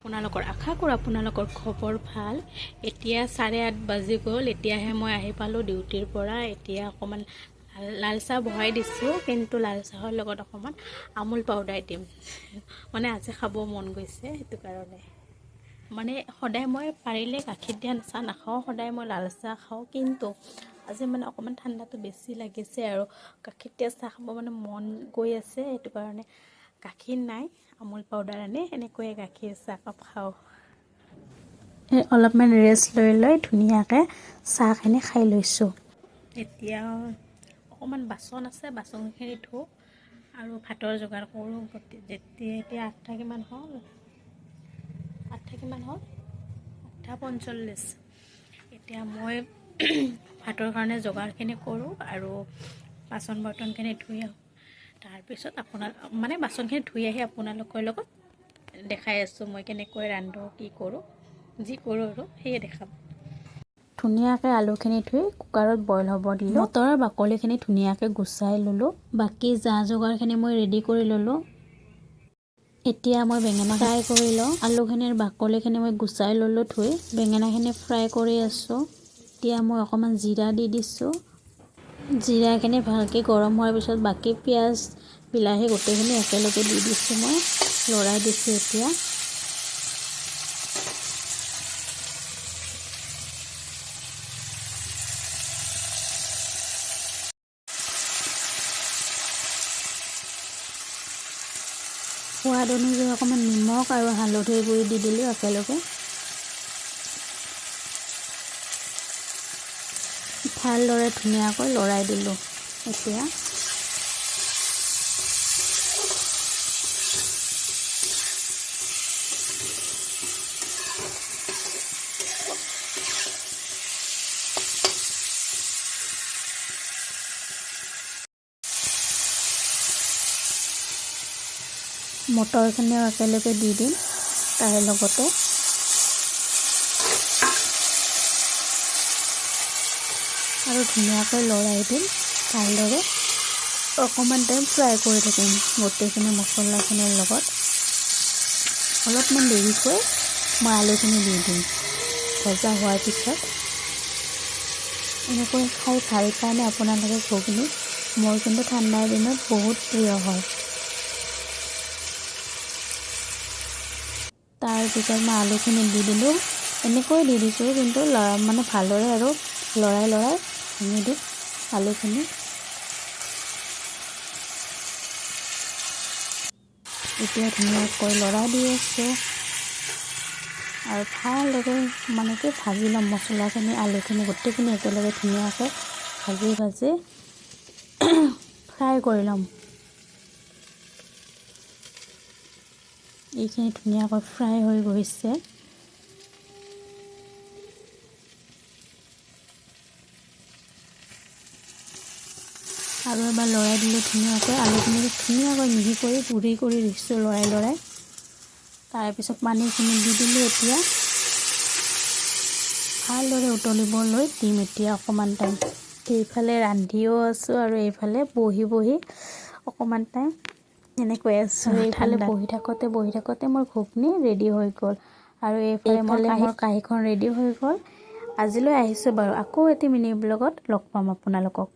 আপোনালোকৰ আশা কৰোঁ আপোনালোকৰ খবৰ ভাল। এতিয়া 8:30 বাজি গ'ল। এতিয়াহে মই আহি পালোঁ ডিউটিৰ পৰা। এতিয়া অকণমান লাল চাহ বহাই দিছোঁ, কিন্তু লাল চাহৰ লগত অকণমান আমুল পাউডাৰ দিম। মানে আজি খাব মন গৈছে, সেইটো কাৰণে। মানে সদায় মই পাৰিলে গাখীৰ দিয়া চাহ নাখাওঁ, সদায় মই লাল চাহ খাওঁ, কিন্তু আজি মানে অকণমান ঠাণ্ডাটো বেছি লাগিছে আৰু গাখীৰ দিয়া চাহ খাব মানে মন গৈ আছে। সেইটো কাৰণে গাখীৰ নাই, আমুল পাউডাৰ আনি এনেকৈয়ে গাখীৰ চাহকাপ খাওঁ। অলপমান ৰেষ্ট লৈ লৈ ধুনীয়াকৈ চাহখিনি খাই লৈছোঁ। এতিয়া অকণমান বাচন আছে, বাচনখিনি ধুওঁ আৰু ভাতৰ যোগাৰ কৰোঁ। যেতিয়া এতিয়া 8টা কিমান হ'ল? 8টা কিমান হ'ল? 8:45। এতিয়া মই ভাতৰ কাৰণে যোগাৰখিনি কৰোঁ আৰু বাচন বৰ্তনখিনি ধুই আহোঁ। তাৰপিছত আপোনাৰ মানে বাচনখিনি ধুই আহি আপোনালোকৰ লগত দেখাই আছোঁ মই কেনেকৈ ৰান্ধোঁ, কি কৰোঁ, যি কৰোঁ আৰু সেয়ে দেখাম। ধুনীয়াকৈ আলুখিনি ধুই কুকাৰত বইল হ'ব দিলোঁ। মটৰৰ বাকলিখিনি ধুনীয়াকৈ গুচাই ল'লোঁ। বাকী যা যোগাৰখিনি মই ৰেডি কৰি ল'লোঁ। এতিয়া মই বেঙেনা ফ্ৰাই কৰি লওঁ। আলুখিনিৰ বাকলিখিনি মই গুচাই ল'লোঁ ধুই। বেঙেনাখিনি ফ্ৰাই কৰি আছোঁ। এতিয়া মই অকণমান জিৰা দি দিছোঁ। জিৰাখিনি ভালকৈ গৰম হোৱাৰ পিছত বাকী পিঁয়াজ, বিলাহী গোটেইখিনি একেলগে দি দিছোঁ, মই লৰাই দিছোঁ এতিয়া। সোৱাদ অনুযায়ী অকণমান নিমখ আৰু হালধিৰ গুড়ি দি দিলোঁ একেলগে। ভালদৰে ধুনীয়াকৈ লৰাই দিলোঁ এতিয়া। মটৰখিনিও একেলগে দি দিম তাৰে লগতে। আৰু ধুনীয়াকৈ লৰাই দিম ভালদৰে। অকণমান টাইম ফ্ৰাই কৰি থাকিম গোটেইখিনি মছলাখিনিৰ লগত। অলপমান দেৰিকৈ মই আলুখিনি দি দিম ভজা হোৱাৰ পিছত। এনেকৈ খাই ভাল পায়নে আপোনালোকে ঘুগনি? মোৰ কিন্তু ঠাণ্ডাৰ দিনত বহুত প্ৰিয় হয়। তাৰপিছত মই আলুখিনি দি দিলোঁ। এনেকৈ দি দিছোঁ, কিন্তু মানে ভালদৰে আৰু লৰাই লৰাই ভাঙি দিম আলুখিনি। এতিয়া ধুনীয়াকৈ লৰাই দি আছোঁ আৰু ভালদৰে মানে কি ভাজি ল'ম মছলাখিনি, আলুখিনি গোটেইখিনি একেলগে ধুনীয়াকৈ ভাজি ভাজি ফ্ৰাই কৰি ল'ম। এইখিনি ধুনীয়াকৈ ফ্ৰাই হৈ গৈছে। আৰু এবাৰ লৰাই দিলোঁ ধুনীয়াকৈ। আলুখিনি ধুনীয়াকৈ মিহি কৰি গুড়ি কৰি দিছোঁ লৰাই লৰাই। তাৰপিছত পানীখিনি দি দিলোঁ। এতিয়া ভালদৰে উতলিবলৈ দিম এতিয়া অকণমান টাইম। এইফালে ৰান্ধিও আছোঁ আৰু এইফালে বহি বহি অকণমান টাইম এনেকৈ আছোঁ। এইফালে বহি থাকোঁতে বহি থাকোঁতে মোৰ ঘুগনি ৰেডি হৈ গ'ল আৰু এইফালে মোৰ কাঁহীখন ৰেডি হৈ গ'ল। আজিলৈ আহিছোঁ বাৰু, আকৌ এটি মিনি ব্লগত লগ পাম আপোনালোকক।